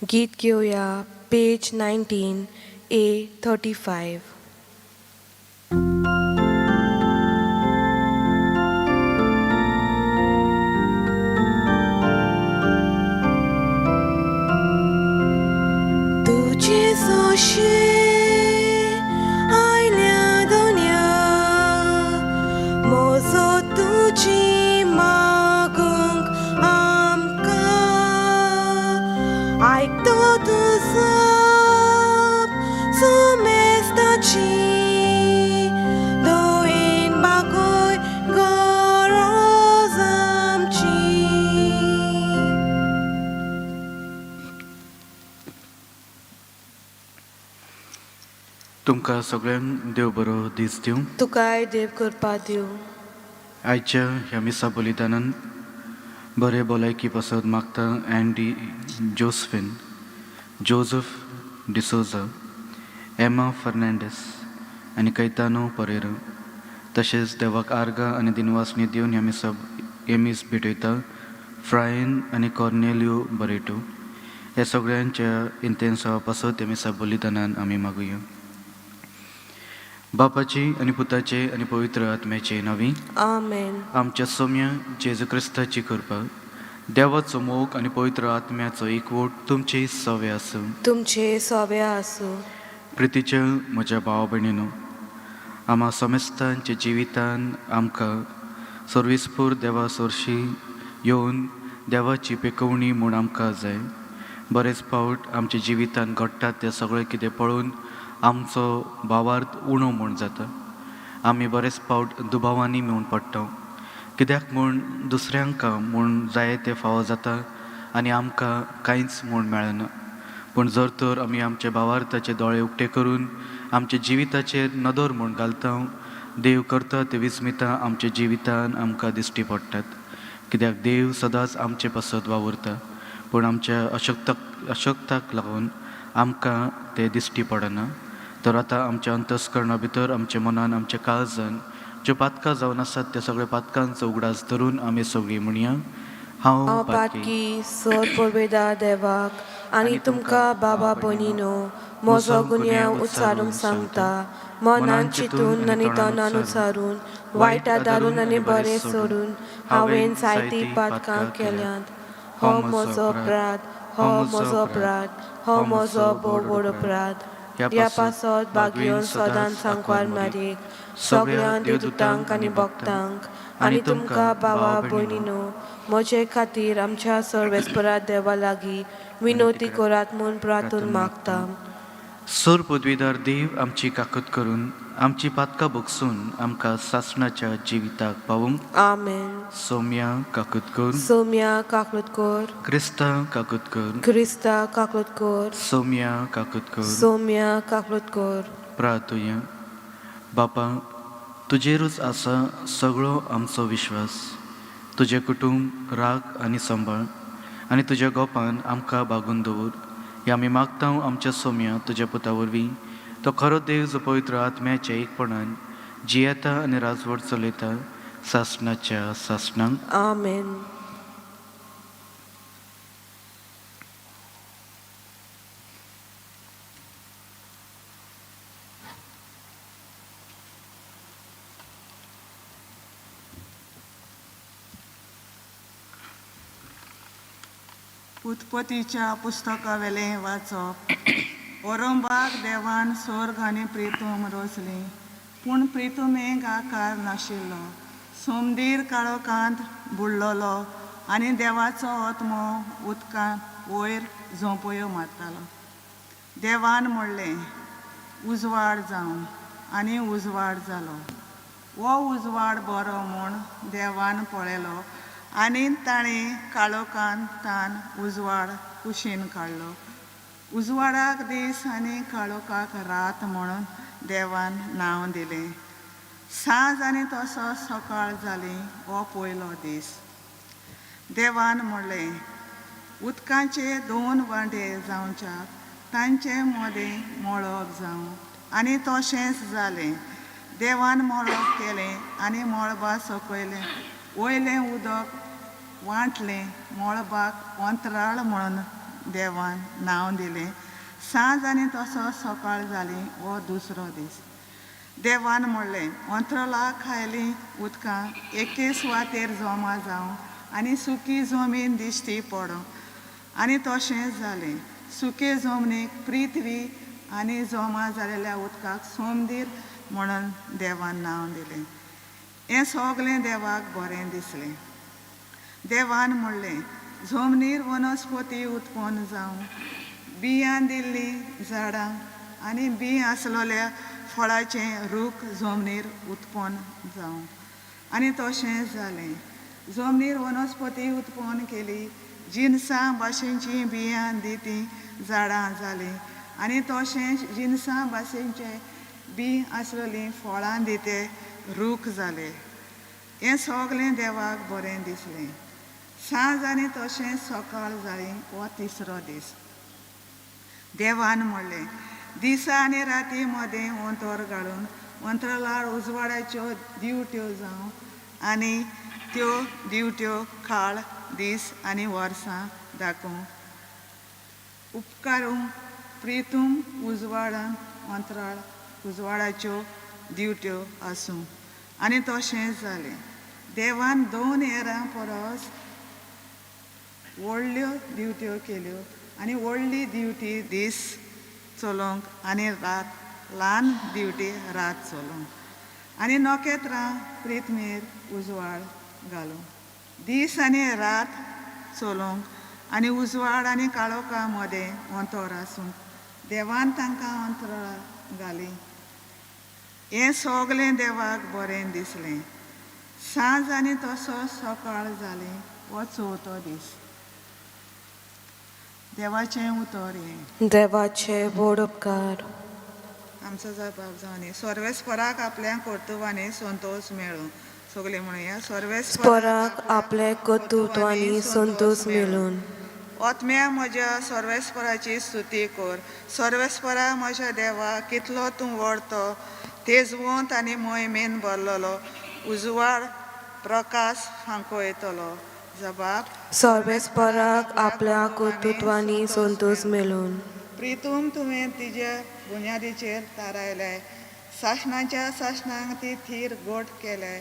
गीत घेवया पेज 19 ए 35. तुझे सोशे आयल्या दोन्या मोजो तुजी मागूंक आमकां आयकतो तुजो सुमेस्ताची दोन बागोय गरज आमची. तुमकां सगळ्यांक देव बरो दीस दिवं. तुकाय देव कृपा दिवं. आयच्या ह्या मिसा बलिदानान बरे भलायकी पासत मागता अँडी जोस्फिन, जोजफ डिसोजा, एमा फर्नांडीस आनी कैतानो परेरा. तशेंच देवाक आर्गां आनी दिनवासणी दिवन ह्या मिसा हे मीस भेटयता फ्रायन आनी कॉर्नेलियो बरेटो. ह्या सगळ्यांच्या इंतेन्सावा पासत ह्या मिसा बलिदानान आमी मागुया. बापाची आनी पुताचे आनी पवित्र आत्म्याचे नांवी. आमेन. आमच्या सोम्या जेजू क्रिस्ताची कृपा, देवाचो मोग आनी पवित्र आत्म्याचो एकवट तुमचे सवे आसूं. तुमचे सोवे आसूं. प्रितीच्या म्हज्या भाव भयणीनो, आमा समेस्तांच्या जिवितान आमकां सर्विसपूर देवा सोरशी येवन देवाची पेकोवणी म्हूण आमकां जाय. बरेच फावट आमच्या जिवितान घडटा तें सगळें कितें पळोवन आमचो भावार्थ उणो म्हूण जाता. आमी बरेच फावट दुबावांनी मेवन पडटा, कित्याक म्हूण दुसऱ्यांक म्हूण जाय तें फावो जाता आनी आमकां कांयच म्हूण मेळना. पूण जर तर आमी आमच्या भावार्थाचे दोळे उक्ते करून आमच्या जिविताचेर नदर म्हूण घालता, देव करता ते विस्मितां आमच्या जिवितान आमकां दिश्टी पडटात. कित्याक देव सदांच आमचे पासत वावुरता, पूण आमच्या अशक्ताक लागून आमकां ते दिश्टी पडना. तर आतां आमच्या अंतस्करणा भितर, आमच्या मनान, आमच्या काळजान ज्यो पातकां जावन आसात त्या सगळ्या पातकांचो उगडास धरून आमी सगळीं म्हणया, हांव हांव पातकी पातकी सोद पुर्वेदार देवाक आनी तुमकां बाबा भयणीनो म्हजो गुन्यांव उच्चारूंक सांगता. मनान चिंतून आनी तनान उच्चारून, वायट आदारून आनी बरें सोडून हांवें जायतीं पातकां केल्यांत. हो म्हजो अपराध, हो म्हजो अपराध, हो म्हजो भोव व्हड अपराध. ह्या पासत भाग्योन सदांच सांकवार मारीक, सगळ्या देवदूतांक आनी भक्तांक आनी तुमकां भावा भयणीनो म्हजे खातीर आमच्या सर्वेस्परा देवा लागीं विनवती करात म्हूण प्रार्थून मागता. सोर पदवीदार देव आमची काकत करून आमची पातकां भोगसून आमकां सासणाच्या जिविताक पावूंक. आमेन. सोम्या काकत कर. सोम्या काकलूत कर. क्रिस्ता काकत कर. क्रिस्ता काकलूत कर. सोम्या काकत कर. सोम्या काकलूत कर. प्रार्थुया. बापा, तुजेरूच आसा सगळो आमचो विश्वास. तुजें कुटूंब राख आनी सांबाळ आनी तुज्या गोपान आमकां बागून दवर. हे आमी मागता आमच्या सोम्या तुज्या पुता वरवीं, तो खरो देव, जो पवित्र आत्म्याच्या एकपणान जियेता आनी राजवट चलयता सासणाच्या सासणांक. आमेन. उत्पत्तीच्या पुस्तकावेलें वाचप. ओरंबाक देवान स्वर्ग आनी प्रितूम रचली, पूण प्रितुमेक आकार नाशिल्लो. सोमदीर काळोखांत बुडलेलो आनी देवाचो आत्मो उदकांत वयर झोंपयो मारतालो. देवान म्हणलें, उजवाड जावं, आनी उजवाड जालो. हो उजवाड बरो म्हूण देवान पळयलो आनी ताणें काळोखांत तान उजवाड कुशीन काडलो. उजवाडाक दीस आनी काळोखाक रात म्हणून देवान नांव दिलें. सांज आनी तसो सकाळ जाली, हो पयलो दीस. देवान म्हणलें, उदकाचे दोन वांटे जावच्याक, तांचे मदें मळब जावं, आनी तशेंच जालें. देवान मळब केलें आनी मळबा सकयलें वयलें उदक वांटलें. मळबाक अंतराळ म्हणून देवान नांव दिलें. सांज आनी तसो सकाळ जाली हो दुसरो दीस. देवान म्हणलें, अंतराळा खायलीं उदकां एके सुवातेर जमा जावं आनी सुकी जमीन दिश्टी पडों. आनी तशेंच जालें. सुके जमनीक पृथ्वी आनी जमा जालेल्या उदकाक सोमदीर म्हणून देवान नांव दिलें. हें सगलें देवाक बरें दिसलें. देवान म्हणलें, जमनीर वनस्पती उत्पन्न जावं, बियां दिल्लीं झाडां आनी बी आसलेल्या फळाचें रूख जमनीर उत्पन्न जावं. आनी तशेंच जालें. जमनीर वनस्पती उत्पन्न केली, जिनसां भाशेचीं बियां दितीं झाडां जालीं आनी तशेंच जिनसां भाशेचें बी आसलेलीं फळां दिते रूख जाले. हें सगलें देवाक बरें दिसलें. सांज आनी तशेंच सकाळ जाली हो तिसरो दीस. देवान म्हणलें, दिसा आनी राती मदें अंतर घालून अंतराळार उजवाडाच्यो दिवट्यो जावं आनी त्यो दिवट्यो काळ दीस आनी वर्सां दाखोवंक उपकारूंक प्रितूम उजवाडान अंतराळ उजवाडाच्यो दिवट्यो आसूं. आनी तशेंच जालें. देवान 2 येरां परस व्हडल्यो दिवट्यो केल्यो आनी व्हडली दिवटी दीस चलोवंक आनी रात ल्हान दिवटी रात चलोवंक आनी नखेत्रां प्रिथ्मीर उजवाड घालूंक, दीस आनी रात चलोवंक आनी उजवाड आनी काळोखा मदें अंतर आसूंक देवान तांकां अंतराळ घाली. हें सगलें देवाक बरें दिसलें. सांज आनी तसो सकाळ जाली हो चवथो दीस. देवाचें उतर हें. देवाचे व्हड उपकार. आमचो जबाब जावनी सर्वेस्पराक आपल्या कर्तुबांनी संतोश मेळूं. सगळीं म्हणुया, स्पराक आपल्या कर्तृत्वांनी संतोश मेळून. आत्म्या म्हज्या सर्वेस्पराची स्तुती कर. सर्वेस्परा म्हज्या देवा, कितलो तूं व्हड तो, तेजवंत आनी मोहिमेन भरलेलो, उजवाड प्रकाश फांकयतलो. जबाब सर्वेस्पराक आपल्या कर्तृत्वांनी संतोश मेळून. प्रितूम तुवें तिज्या बुन्यादीचेर थारायलें, सासणाच्या सासणांक ती थीर गोट केलें,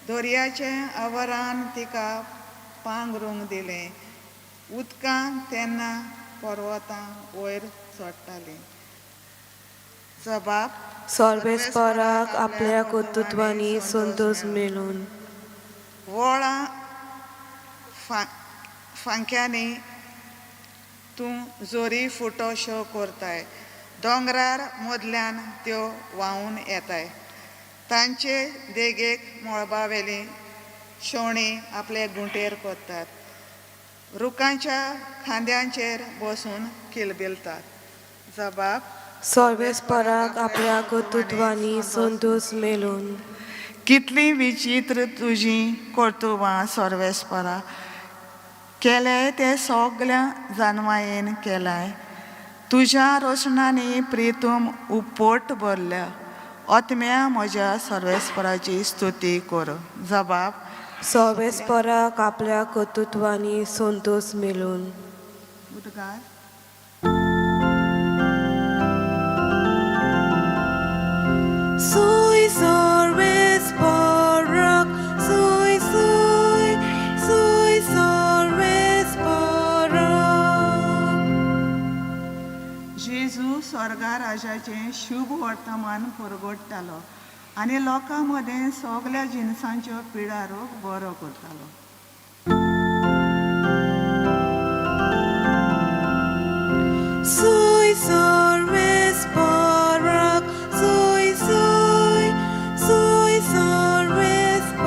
दर्याचें आवरान तिका पांगरूंक दिलें, उदकां तेन्ना पर्वतां वयर चडटालीं. जबाब सर्वेस्पराक आपल्या कर्तृत्वांनी संतोश मेळून. वळां फांक्यांनी तूं जोरी फुटोश्यो करताय, दोंगरार मदल्यान त्यो व्हांवून येताय, तांचे देगेक मळबावेली शेवणीं आपले गुंटेर करतात, रुखांच्या खांद्यांचेर बसून किलबिलतात. जबाब सर्वेस्पराक आपल्या कर्तृत्वांनी संतोश मेळून. कितलीं विचित्र तुजीं कर्तुबां सर्वेस्परा, केलें तें सगल्या जानवायेन केलाय, तुज्या रोशणांनी प्रितूम उपट भरल्या. आत्म्या म्हज्या सर्वेस्पराची स्तुती कर. जबाब सर्वेस्पराक आपल्या कर्तृत्वांनी संतोश मेळून. उदकार. Soy सर्वेस्पराक, soy soy soy सर्वेस्पराक. जेजू स्वर्गा राजाचें शुभ वर्तमान परगटतालो आनी लोकां मदें सगल्या जिनसांच्यो पिडा रोग बरो करतालो. Soy सर्वेस्पराक, soy soy soy सर्वेस्पराक.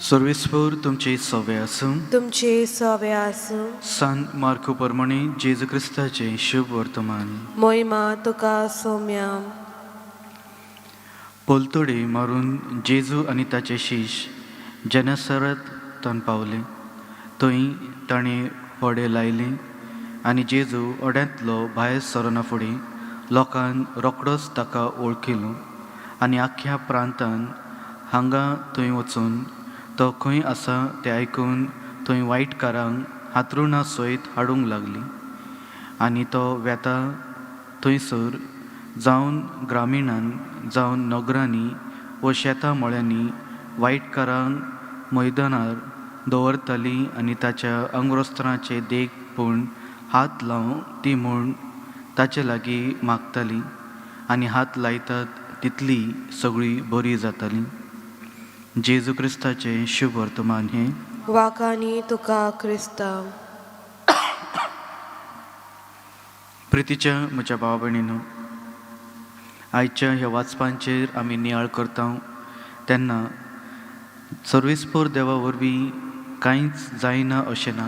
सर्वेस्पर तुमचे सवे आसूं. तुमचे सवे आसूं. सान मार्को प्रमाणे जेजू क्रिस्ताचें शुभ वर्तमान. मोहिमा तुका सोम्या. पलतडी मारून जेजू आनी ताचे शीश जेनेसरत तान पावले. थंय ताणें होडें लायलें आनी जेजू होड्यांतलो भायर सरना फुडें लोकान रोखडोच ताका वळखिलो आनी आख्ख्या प्रांतान हांगा थंय वचून तो खंय आसा तें आयकून थंय वायटकारांक हातरुणा सयत हाडूंक लागली आनी तो वेता थंयसर जावन ग्रामिणान जावन नगरांनी व शेतां मळ्यांनी वायटकारांक मैदानार दवरताली आनी ताच्या अंगवस्त्रांचे देख पूण हात लावं ती म्हूण ताचे लागीं मागताली आनी हात लायतात तितली सगळी बरी जाताली. जेजू क्रिस्ताचें शुभ वर्तमान हें. वाखाणी तुका क्रिस्तांव. प्रितीच्या म्हज्या भाव भयणीनो, आयच्या ह्या वाचपांचेर आमी नियाळ करता तेन्ना सर्विसपूर देवा वरवीं कांयच जायना अशें ना.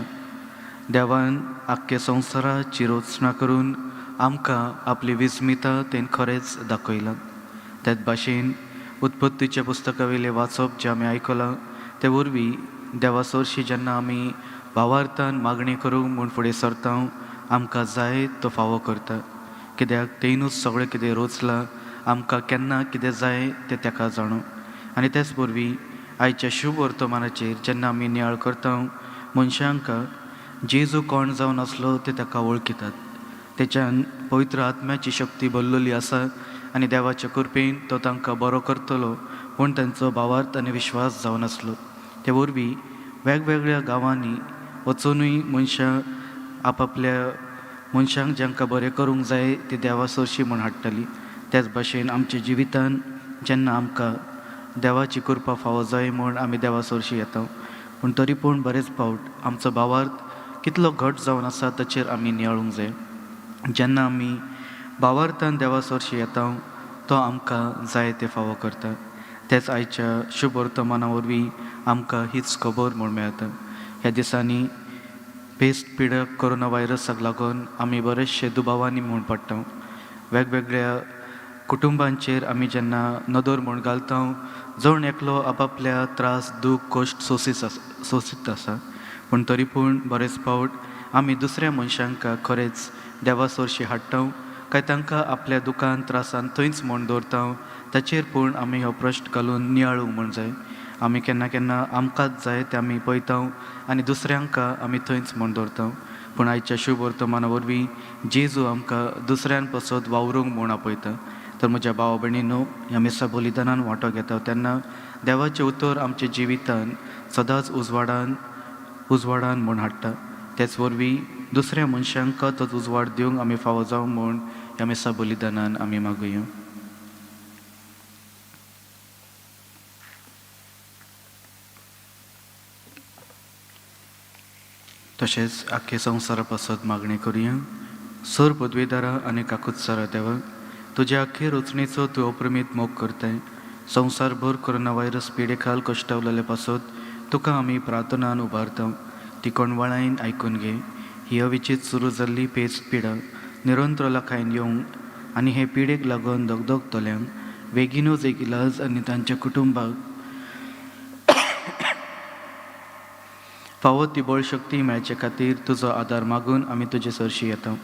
देवान आख्ख्या संवसाराची रचना करून आमकां आपली विस्मिता तें खरेंच दाखयलां. त्याच भाशेन उत्पत्तीच्या पुस्तका वयलें वाचप जें आमी आयकलां ते वरवीं देवा सरशी जेन्ना आमी भावार्थान मागणी करूंक म्हूण फुडें सरता आमकां जाय तो फावो करता, कित्याक तेनूच सगळें कितें रचलां. आमकां केन्ना कितें जाय तें ताका जाणू. आनी तेच वरवीं आयच्या शुभ वर्तमानाचेर जेन्ना आमी नियाळ करता मनशांक जेजू कोण जावन आसलो ते ताका वळखितात. तेच्यान पवित्र आत्म्याची शक्ती भरलेली आसा आनी देवाच्या कृपेन तो तांकां बरो करतलो म्हूण तांचो भावार्थ आनी विश्वास जावन आसलो. ते वरवीं वेगवेगळ्या गांवांनी वचुनूय मनशां आपापल्या मनशांक जांकां बरें करूंक जाय ती देवा सरशी म्हूण हाडटाली. त्याच भाशेन आमच्या जिवितान जेन्ना आमकां देवाची कृपा फावो जाय म्हूण आमी देवा सरशी येता, पूण तरी पूण बरेच फावट आमचो भावार्थ कितलो घट जावन आसा ताचेर आमी नियाळूंक जाय. जेन्ना आमी भावार्थान देवा सरशी येता तो आमकां जाय तें फावो करता. तेच आयच्या शुभ वर्तमाना वरवीं आमकां हीच खबर म्हूण मेळटा. ह्या दिसांनी पेस्ट पिडक कोरोना व्हायरसाक लागून आमी बरेचशे दुबावांनी म्हूण पडटा. वेगवेगळ्या कुटुंबांचेर आमी जेन्ना नदर म्हूण घालता जण एकलो आपापल्या त्रास दूख कश्ट सोंसीत आसा, पूण तरी पूण बरेच फावट आमी दुसऱ्या मनशांक खरेंच देवा सरशी हाडटा काय तांकां आपल्या दुखान त्रासान थंयच म्हूण दवरता ताचेर पूण आमी हो प्रश्न घालून नियाळूंक म्हूण जाय. आमी केन्ना केन्ना आमकांच जाय तें आमी पळयता आनी दुसऱ्यांक आमी थंयच म्हूण दवरता. पूण आयच्या शुभ वर्तमाना वरवीं जेजू आमकां दुसऱ्यान पसत वावरूंक म्हूण आपयता. तर म्हज्या भाव भयणीनो, ह्या मिसा बलिदानान वांटो घेता तेन्ना देवाचें उतर आमच्या जिवितान सदांच उजवाडान उजवाडान म्हूण हाडटा. तेच वरवीं दुसऱ्या मनशांक तोच उजवाड दिवंक आमी फावो जावं म्हूण ह्या मिसा बलिदानान आमी मागुया. तशेंच आख्खे संवसारा पासत मागणी करुया. सर पदवेदारा आनी काकुत्सरा देवा, तुज्या आख्खे रचणेचो तूं अप्रमीत मोग करताय. संवसारभर कोरोना व्हायरस पिडेखाल कश्टावलेले पासत तुका आमी प्रार्थनान उबारता. ती कोणवाळायन आयकून घे. ही अविचीत सुरू जाल्ली पेज पिडा निरंतर लाखायन येवंक आनी हे पिडेक लागून दगदगतल्यांक बेगीनूच एक इलाज आनी तांच्या कुटुंबाक फावो ती बळशक्ती मेळचे खातीर तुजो आदार मागून आमी तुजे सरशी येता.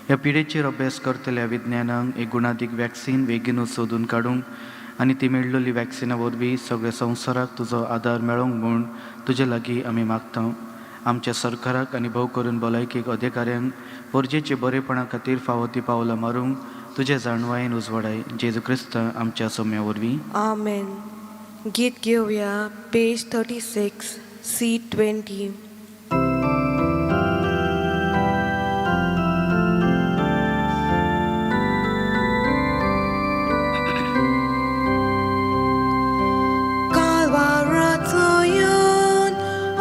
ह्या पिडेचेर अभ्यास करतल्या विज्ञानांक एक गुणादीक वॅक्सीन बेगीनूच सोदून काडूंक आनी ती मेळलेली वॅक्सिना वरवीं सगळ्या संवसाराक तुजो आदार मेळोंक म्हूण तुजे लागीं आमी मागता. आमच्या सरकाराक आनी भोव करून भलायकेक अधिकाऱ्यांक गरजेचे बरेपणा खातीर फावो ती पावलां मारूंक तुजे जाणवायेन उजवाडाय. जेजू क्रिस्त आमच्या सोम्या वरवीं. आमेन. गीत घेवया पेज 36 C 20. कालवाराचो येवन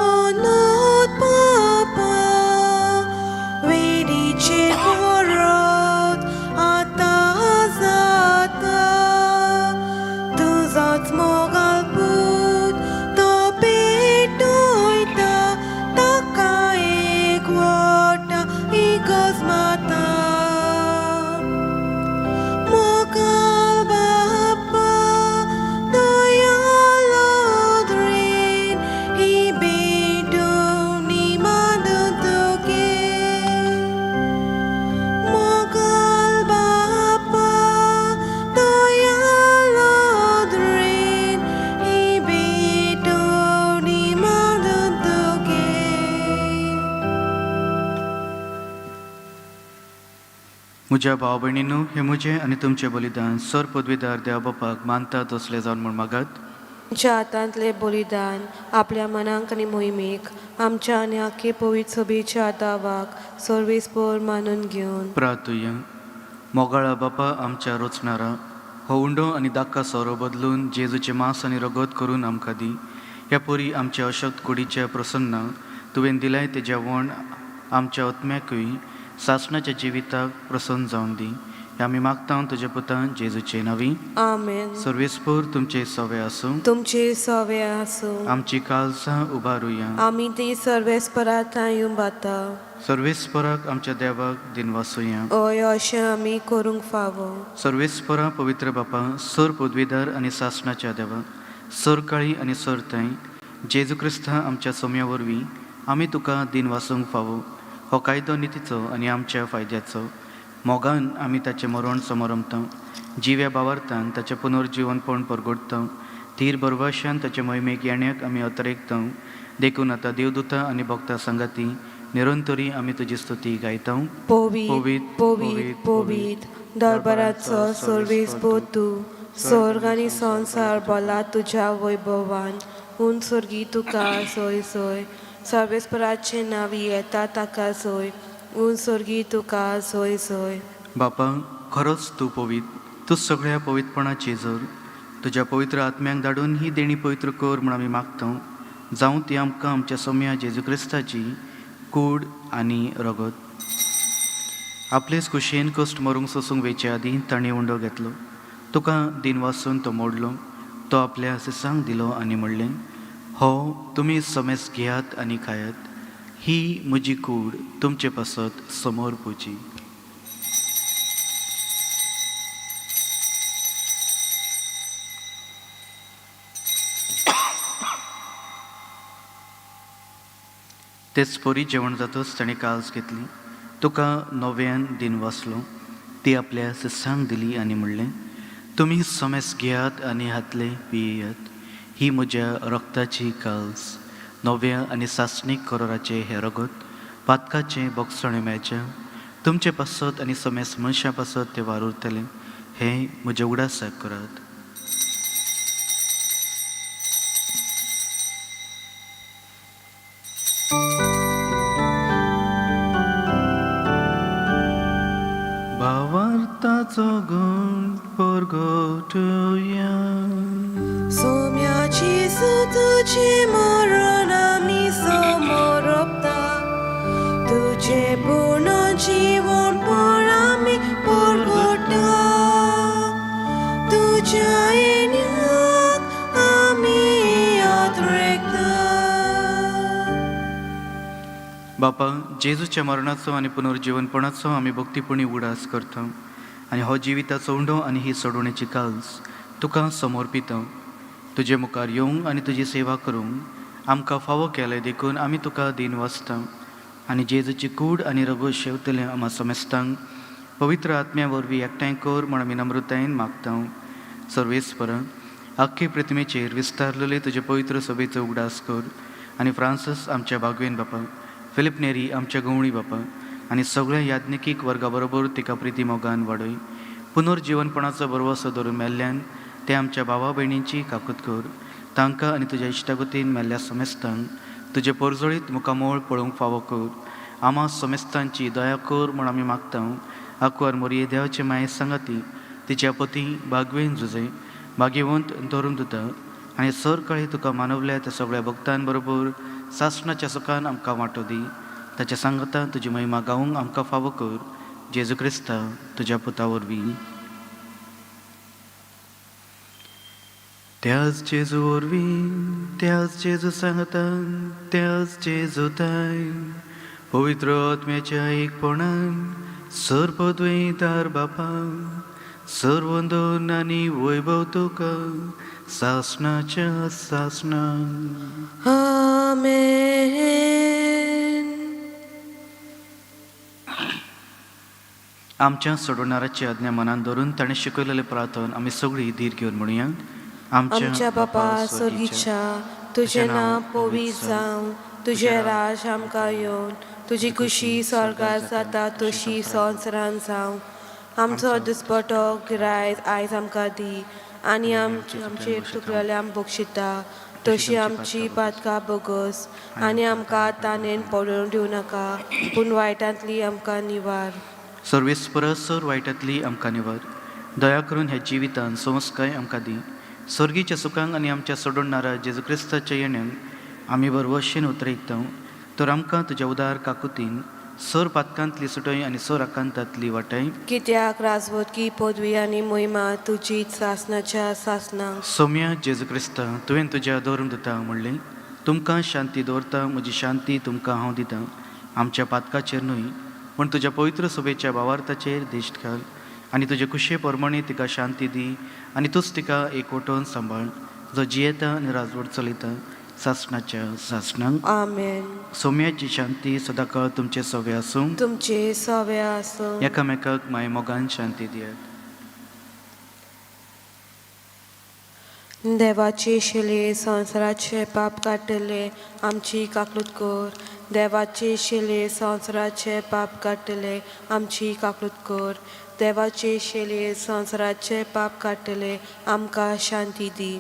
अनूत पापा वेडीचेर परत आतां जाता. तुजोच मोगाल पूत तो पेटयता म्हज्या भाव भयणीनू, हें म्हजें आनी तुमचें बलिदान सर पदवीदार देवा बापाक मानता तसलें जावन म्हूण मागात. तुमच्या हातांतलें बलिदान आपल्या मनाक आनी मोहिमेक आमच्या आनी आख्खे पवित्र सभेच्या दावाक सर्वेस्पोर मानून घेवन. प्रार्थुया. मोगाळा बापा, आमच्या रोचणारा हो उंडो आनी दाक्का सोरो बदलून जेजूचें मांस आनी रगत करून आमकां दी. ह्या परी आमच्या अशक्त कुडीच्या प्रसन्न तुवें दिलाय तें जेवण आमच्या आत्म्याकूय सासणाच्या जिविताक प्रसन्न जावन दी. हें आमी मागता तुज्या पुतान जेजूचे नांवी. आमेन. सर्वेस्पोर तुमचे सवे आसूं. तुमचे सवे आसूं. आमची काळजां उबारुया. आमी ती सर्वेस्परा थंय उबाता. सर्वेस्पराक आमच्या देवाक दिनवासुया. हय, अशें आमी करूंक फावो. सर्वेस्परा पवित्र बापा, सर पदवीदार आनी सासणाच्या देवा, सर काळी आनी सर थंय जेजू क्रिस्ता आमच्या सोम्या वरवीं आमी तुका दिन वासूंक फावो. हो कायदो नितीचो आनी आमच्या फायद्याचो. मोगान आमी ताचें मरण समरमता, जिव्या बावार्थान ताचें पुनर्जिवनपण परगटता, धीर बरवाशान ताचे मोहिमेक येण्याक आमी अतरेकता. देखून आतां देवदूता आनी भक्ता सांगाती निरंतरी आमी तुजी स्तुती गायता. पवीत पवीत पवीत दरबाराचो सर्वेस्पोर तूं, स्वर्ग आनी संवसार भोला तुज्या वैभवान. हून स्वर्गी तुका सोय सोय, सर्वेस्पराचें नांव येता ताका सोय, हून स्वर्गी तुका सोय सोय. बापा, खरोच तूं पवीत, तूं सगळ्या पवित्रपणाची जर तुज्या पवित्र आत्म्याक धाडून ही देणी पवित्र कर म्हूण आमी मागता. जावं ती आमकां आमच्या सोम्या जेजू क्रिस्ताची कूड आनी रगत. आपलेच कुशेन कश्ट मरूंक सोसूंक वेचे आदीं ताणें उंडो घेतलो, तुका दिन वासून तो मोडलो, तो आपल्या सिसांक दिलो आनी म्हणलें, हो तुमी समेस घेयात आनी खायात, ही म्हजी कूड तुमचे पासत समोर पुजी. तेच परी जेवण जातच ताणें काल्स घेतली, तुका नव्यान दिन वाचलो, ती आपल्या सिसांक दिली आनी म्हणलें, तुमी समेस घेयात आनी हातले पियेयात, ही म्हज्या रक्ताची काल्स, नव्या आनी सासणीक करोराचें हें रगत पातकाचें बोगसणें मेळचें तुमचे पासत आनी समेस मनशां पासत तें वारुरतलें. हें म्हज्या उगडासाक करात. भावार्थाचो गुण परगटुया. सोम्याची सुतुची मरण आमी समोरपता, तुजें पूर्ण जीवन पण आमी परगटा, तुज्या येण्याक आमी अद्रेकता. बापा, जेजूच्या मरणाचो आनी पुनर्जीवनपणाचो आमी भक्तीपणी उगडास करता आनी हो जिविताचो उंडो आनी ही सोडवणेची काल्स तुका समर्पिता. तुजे मुखार येवंक आनी तुजी सेवा करूंक आमकां फावो केलें देखून आमी तुका दीन वाचता आनी जेजूची कूड आनी रगत शेवतले आमा समेस्तांक पवित्र आत्म्या वरवीं एकठांय कर म्हूण आमी नम्रतायेन मागता. सर्वेस्पर, आख्खे प्रतिमेचेर विस्तारलेले तुजे पवित्र सभेचो उगडास कर आनी फ्रांसीस आमच्या बागवेन बापा, फिलीप नेरी आमच्या गवळी बापा आनी सगळ्या याज्ञिकीक वर्गा बरोबर तिका प्रिती मोगान वाडय. पुनर्जिवनपणाचो बरवसो धरून मेल्ल्यान ते आमच्या भावा भयणींची काकूत कर. तांकां आनी तुज्या इश्टागतीन मेल्ल्या समेस्तांक तुजें परजळीत मुखामोळ पळोवंक फावो कर. आमा समेस्तांची दया कर म्हूण आमी मागता. आकुआर मोरये देवाचे माये सांगाती तिच्या पती बागवेन जुजे भाग्यवंत धरून दिता आनी सरकाळी तुका मानवल्या त्या सगळ्या भक्तां बरोबर सासणाच्या सुखान आमकां वांटो दी. ताच्या सांगता तुजी महिमा गावंक आमकां फावो कर. जेजू क्रिस्ता तुज्या पुता वरवीं. त्याच जेजू वरवीं, त्याच जेजू सांगतान, त्याच जेजू ताय पवित्र आत्म्याच्या एकपणान सर्पद्वैतार बापा, सर्वंदन आनी वैभव तुका सासणाच्या सासणा. आमेन. आमच्या सोडवणाराची आज्ञा मनान धरून ताणें शिकयलेलें प्रार्थन आमी सगळीं धीर घेवन म्हणुया. आमच्या बापा स्वर्गीच्या, तुजें नांव पवित्र जावं, तुजें राज आमकां येवन, तुजी खुशी स्वर्गार जाता तशी संवसारान जावं. आमचो दुस्पटो गिरायत आयज आमकां दी आनी आमचे आमचेर चुकलेले आम बक्षिता तशी आमची पातकां बोगस आनी आमकां तानेन पडून दिवं नाका पूण वायटांतली आमकां निवार. सर्वेस्परस सर वायटांतली आमकां निवार. दया करून ह्या जिवितान संस्काय आमकां दी. सर्गीच्या सुखांक आनी आमच्या सोडणारा जेजू क्रिस्ताच्या येण्यान आमी बरवशेन उतरयता तर आमकां तुज्या उदार काकुतीन सर पातकांतली सुटय आनी सर आकांतांतली वाटय. कित्याक राजवटकी पदवी आनी मोहिमा तुजीच सासनाच्या सासनाक. सोम्या जेजू क्रिस्ता, तुवें तुज्या धर्म दिता म्हणलें, तुमकां शांती दवरता, म्हजी शांती तुमकां हांव दितां. आमच्या पातकाचेर न्हय पूण तुज्या पवित्र सभेच्या भावार्थाचेर दिश्ट घाल आनी तुजे कुशे प्रमाणे तिका शांती दी आनी तूंच तिका एकवटून सांबाळ, जो जियेता आनी राजवट चलयता सासणाच्या सासणाक. आमेन. सोम्याची शांती सदांकाळ तुमचे सवे आसूं. तुमचे सवे आसूं. एकामेकाक माय मोगान शांती दियात. देवाचे शिले संवसाराचे पाप काडटले आमची काकूत कर. देवाचे शिले संवसाराचे पाप काडटले आमची काकूत कर. देवाचे शिले संवसाराचे पाप काडटले आमकां शांती दी.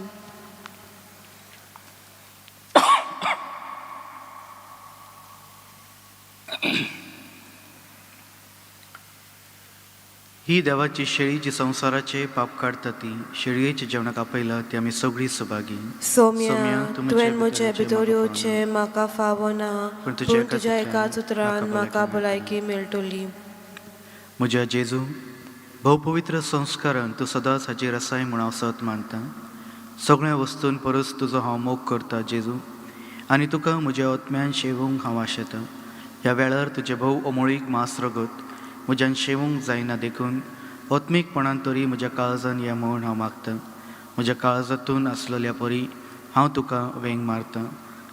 ही देवाची शेळी जी संवसाराचे पाप काडटा ती शेळयेच्या जेवणाक आपयला ती आमी सगळीं सभागी. सोम्या, तुवें म्हजे भितर येवचें म्हाका फावना, पूण तुज्या पूण तुज्या एकाच उतरान म्हाका म्हाका भलायकी भलायकी मेळटली. म्हज्या जेजू, भोवपवित्र संस्कारान तूं सदांच हाजीर आसाय म्हूण हांव सत मानता. सगळ्या वस्तून परस तुजो हांव मोग करता जेजू, आनी तुका म्हज्या आत्म्यान शेवूंक हांव आशेतां. ह्या वेळार तुजें भोव अमोळीक मांस रगत म्हज्यान शेवूंक जायना देखून आत्मीकपणान तरी म्हज्या काळजान या म्हूण हांव मागतां. म्हज्या काळजांतून आसलेल्या परी हांव तुका वेंग मारतां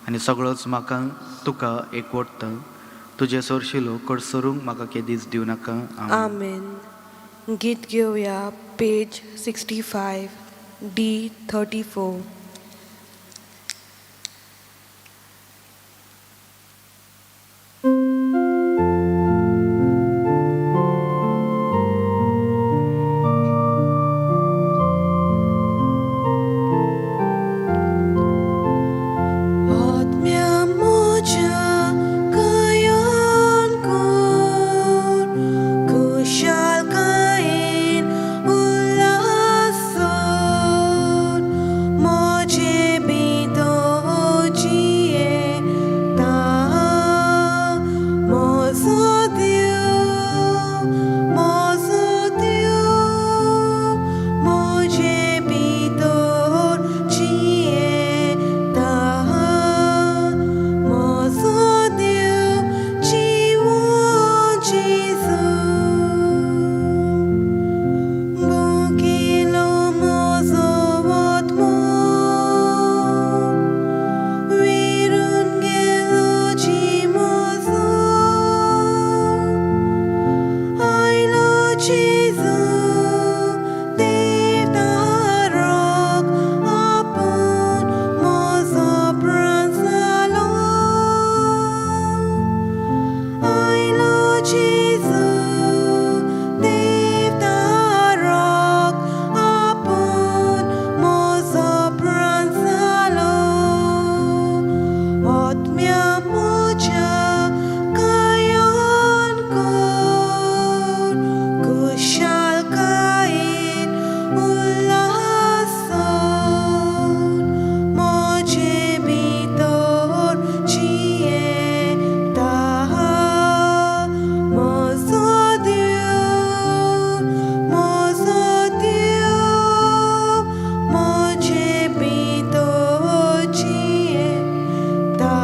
आनी सगळोच म्हाका तुका एकवटता. तुजे सरशिलो कडसरूंक म्हाका केदीच दिवं नाका. आमेन. आमेन. गीत घेवया पेज 65 D 34. आत्म्या म्हज्या कयान कर, खुशालकायेन उल्हासोन, म्हजे भितर जियेता म्हजो देव, म्हजो देव, म्हजे भितर जियेता म्हजो देव, जिवो जेजू. मुखेलो म्हजो आत्मो विरून गेलो जी म्हजो, आयलो जेजू देवदाराक आपूण म्हजो प्राण जालो. आयलो जेजू देवदाराक आपूण म्हजो प्राण जालो. आत्म्या म्हज्या कायान कर, खुशालकायेन उल्हासोन, म्हजे भितर जियेता म्हजो देव, म्हजो देव, म्हजे भितर जियेता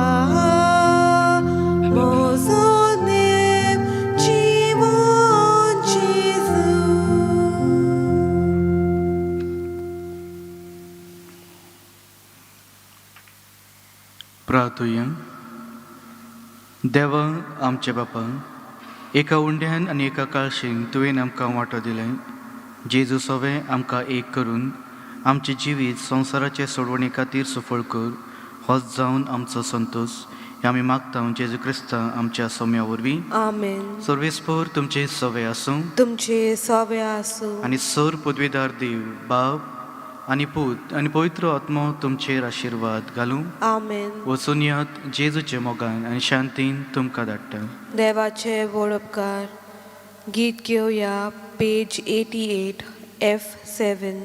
म्हजो देव, जिवन जेजू. प्रार्थुया. देवा आमच्या बापा, एका उंड्यान आनी एका काळशेन तुवें आमकां वांटो दिलें. जेजू सवें आमकां एक करून आमचें जिवीत संवसाराचे सोडवणे खातीर सफळ कर. होच जावन आमचो संतोश. हें आमी मागता जेजू क्रिस्ता आमच्या सोम्या वरवीं. आमेन. सर्वेस्पोर तुमचे सवे आसूं. तुमचे सवे आसूं. आनी सर पदवीदार देव बाप आनी पूत आनी पवित्र आत्मो तुमचेर आशिर्वाद घालूं. आमेन. वचून यात जेजूचे मोगान आनी शांतीन तुमकां धाडटा. देवाचे व्हड उपकार. गीत घेवया, पेज 88, F7.